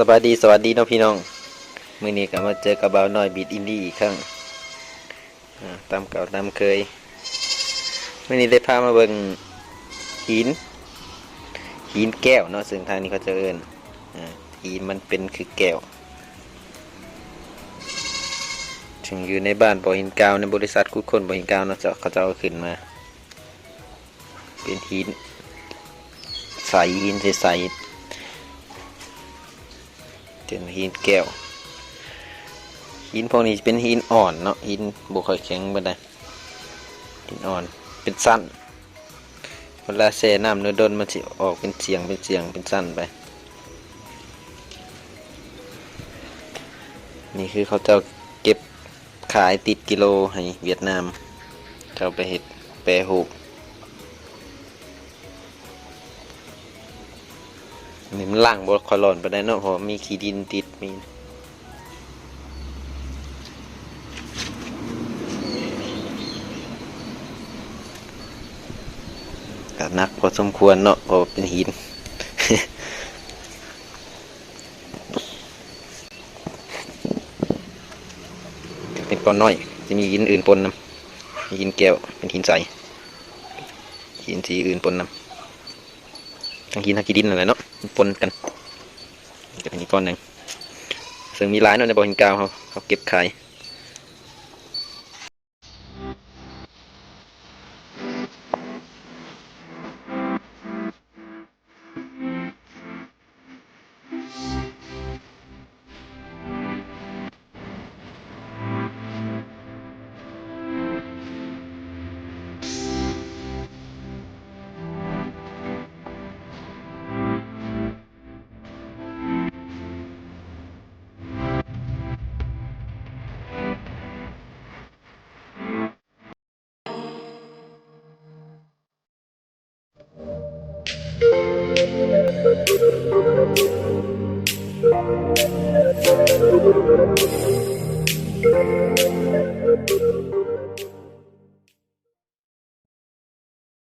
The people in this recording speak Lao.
ສະບາຍດີ ສະຫວັດດີເນາະພີ່ນ້ອງ, ມື້ນີ້ກໍມາເຈີກັບບ່າວນ້ອຍບີດອິນດີອີກຄັ້ງ ອາ ຕາມເກົ່າຕາມເຄີຍ. ມື້ນີ້ໄດ້ພາມາເບິ່ງຫີນ ຫີນແກ້ວເນາະ, ເຊິ່ງທາງນີ້ເຂົາເຈົ້າເອີ້ນ ອາ ຫີນມັນເປັນຄືແກ້ວ ເຊິ່ງຢູ່ໃນບ້ານບໍ່ຫີນກາວ ໃນບໍລິສັດຂຸດຄົ້ນບໍ່ຫີນກາວເນາະ ເຂົາເຈົ້າເອົາຂຶ້ນມາ ເປັນຫີນໃສ ຫີນໃສໆ ເປັນຫີນແກ້ວ. ຫີນພວກນີ້ເປັນຫີນອ່ອນເນາະ, ຫີນບໍ່ຄ່ອຍແຂງປານໃດ, ຫີນອ່ອນເປັນຊັ້ນ. ເວລາແຊ່ນ້ຳດົນໆ ມັນຊິອອກເປັນສຽງ ເປັນສຽງ ເປັນຊັ້ນໄປ. ນີ້ຄືເຂົາເຈົ້າເກັບ ຂາຍຕິດກິໂລໃຫ້ຫວຽດນາມ ເຂົາເຈົ້າໄປເຮັດແປຮູບ. ນີ້ມັນລ້າງບໍ່ຄ່ອຍຫຼ້ອນປານໃດເນາະ ເພາະມີຂີ້ດິນຕິດ ມີ ກໍໜັກພໍສົມຄວນເນາະ ເພາະວ່າເປັນຫີນ. ເປັນກ້ອນນ້ອຍ ຈະມີຫີນອື່ນປົນນຳ, ຫີນແກ້ວ ເປັນຫີນໃສ ຫີນສີອື່ນປົນນຳ, ທັງຫີນທັງຂີ້ດິນນັ້ນແຫຼະເນາະ ປົນກັນ. ກໍເປັນອີກກ້ອນໜຶ່ງ ເຊິ່ງມີຫຼາຍເນາະ ໃນບໍ່ຫີນກາວເຮົາ ເຮົາເກັບຂາຍ.